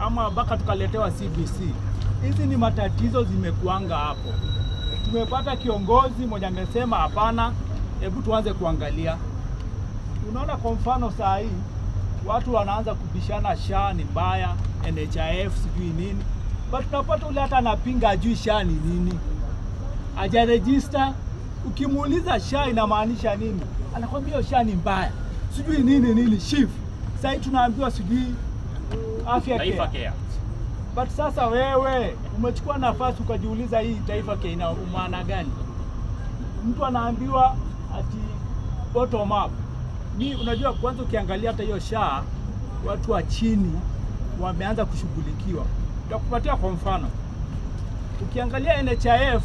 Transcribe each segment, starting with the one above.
Ama mpaka tukaletewa CBC. Hizi ni matatizo zimekuanga hapo. Tumepata kiongozi mwenye amesema hapana, hebu tuanze kuangalia. Unaona, kwa mfano saa hii watu wanaanza kubishana SHA ni mbaya, NHIF sijui nini, but tunapata ule hata anapinga ajui SHA ni nini, hajaregister. Ukimuuliza SHA inamaanisha nini, anakwambia SHA ni mbaya, sijui nini nini, SHIF. Sasa hii tunaambiwa sijui afya Taifa care. Care. But sasa wewe umechukua nafasi ukajiuliza hii Taifa Care ina maana gani? Mtu anaambiwa ati bottom up. Ni unajua, kwanza ukiangalia hata hiyo SHA, watu wa chini wameanza kushughulikiwa. Nitakupatia kwa mfano, ukiangalia NHIF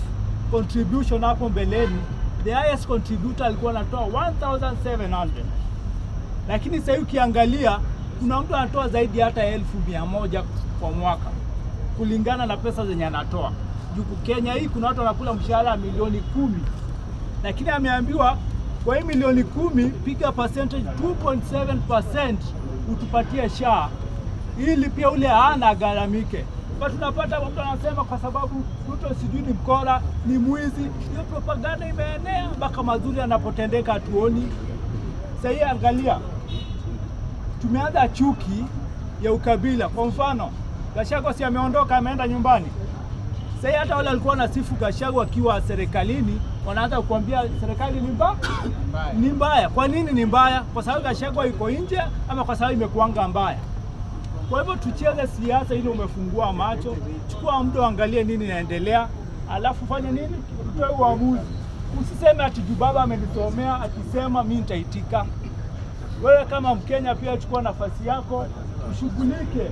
contribution hapo mbeleni, the highest contributor alikuwa anatoa 1700, lakini sasa hivi ukiangalia kuna mtu anatoa zaidi hata 100,000 kwa mwaka kulingana na pesa zenye anatoa. Juu Kenya hii kuna watu wanakula mshahara milioni 10, lakini ameambiwa kwa hii milioni 10 piga percentage 2.7% utupatie SHA ili pia ule hana agharamike. But tunapata mtu anasema kwa sababu Ruto sijui ni mkora, ni mwizi. Hiyo propaganda imeenea mpaka mazuri yanapotendeka hatuoni. Sasa hii angalia, tumeanza chuki ya ukabila. Kwa mfano, Gachagua si ameondoka, ameenda nyumbani. Sasa hata wale walikuwa wanasifu Gachagua akiwa serikalini wanaanza kukuambia serikali ni mbaya. Kwa nini ni mbaya? Kwa sababu Gachagua yuko nje ama kwa sababu imekuanga mbaya? Kwa hivyo tucheze siasa ili umefungua macho, chukua muda uangalie nini inaendelea, alafu fanye nini, utoe uamuzi. Usiseme ati juu baba amenisomea, akisema mi nitaitika. Wewe kama Mkenya pia chukua nafasi yako, ushughulike,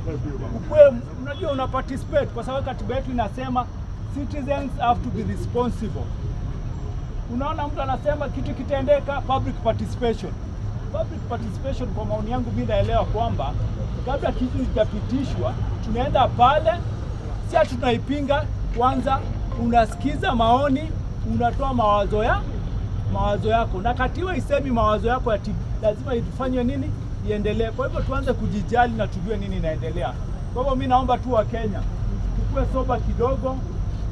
ukue, unajua una participate, kwa sababu katiba yetu inasema citizens have to be responsible. Unaona, mtu anasema kitu kitendeka, public participation. Public participation, kwa maoni yangu, mimi naelewa kwamba kabla kitu kijapitishwa, tunaenda pale, si ati tunaipinga. Kwanza unasikiza maoni, unatoa mawazo yako, na katiba isemi mawazo yako ati lazima ifanywe nini, iendelee. Kwa hivyo tuanze kujijali na tujue nini inaendelea. Kwa hivyo mi naomba tu Wakenya tukue sober kidogo,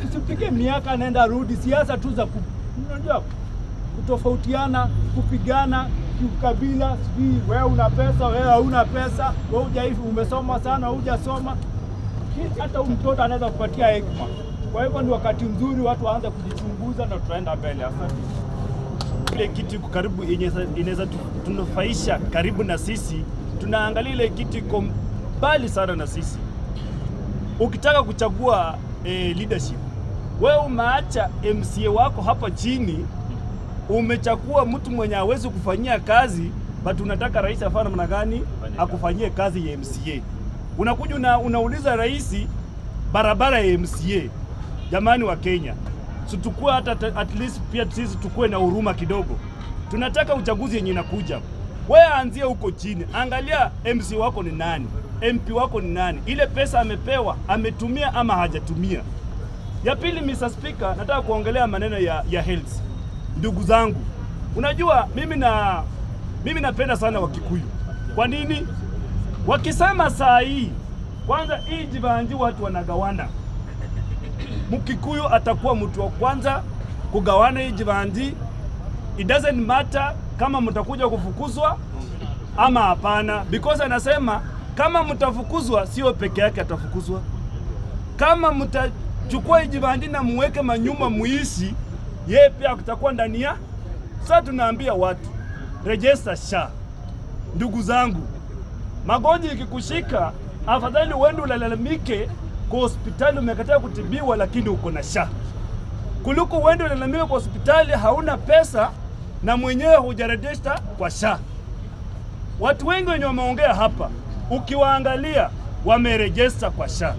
tusipige miaka nenda rudi, siasa tu za unajua kutofautiana, kupigana kiukabila, sijui wewe una pesa, wewe hauna pesa, wewe hujaivi, umesoma sana, hujasoma. Hata huyu mtoto anaweza kupatia hekima. Kwa hivyo ni wakati mzuri watu waanze kujichunguza na tutaenda mbele. Asante. Ile kitu iko karibu yenye inaweza tunufaisha karibu na sisi, tunaangalia ile kitu iko mbali sana na sisi. Ukitaka kuchagua leadership, wewe umeacha MCA wako hapa chini, umechagua mtu mwenye hawezi kufanyia kazi, but unataka rais afanye namna gani akufanyie kazi ya MCA. Unakuja unauliza rais barabara ya MCA. Jamani wa Kenya, si tukue hata at least pia sisi tukue na huruma kidogo. Tunataka uchaguzi yenye inakuja, wewe anzia huko chini, angalia MC wako ni nani, MP wako ni nani, ile pesa amepewa ametumia ama hajatumia. Ya pili, Mr. Speaker, nataka kuongelea maneno ya health. Ndugu zangu, unajua mimi napenda sana Wakikuyu. Kwa nini? Wakisema saa hii kwanza hii Jeevanjee watu wanagawana. Mkikuyu atakuwa mtu wa kwanza kugawana hii Jeevanjee. It doesn't matter kama mtakuja kufukuzwa ama hapana, because anasema kama mtafukuzwa, sio peke yake atafukuzwa. Kama mtachukua hii Jeevanjee na muweke manyumba muishi, yeye pia atakuwa ndani ya. Sasa tunaambia watu register SHA. Ndugu zangu, magonjwa ikikushika, afadhali uende ulalamike kwa hospitali umekataa kutibiwa, lakini uko na SHA, kuliko uende ulalamike kwa hospitali hauna pesa na mwenyewe hujaregister kwa SHA. Watu wengi wenye wameongea hapa, ukiwaangalia wameregister kwa SHA,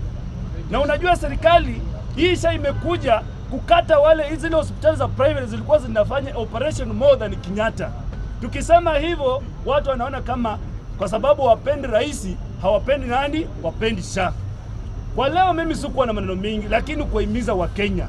na unajua serikali hii SHA imekuja kukata wale zile hospitali za private zilikuwa zinafanya operation more than Kenyatta. Tukisema hivyo watu wanaona kama kwa sababu wapendi rais, hawapendi nani, wapendi SHA. Kwa leo mimi sikuwa na maneno mingi, lakini kuwahimiza Wakenya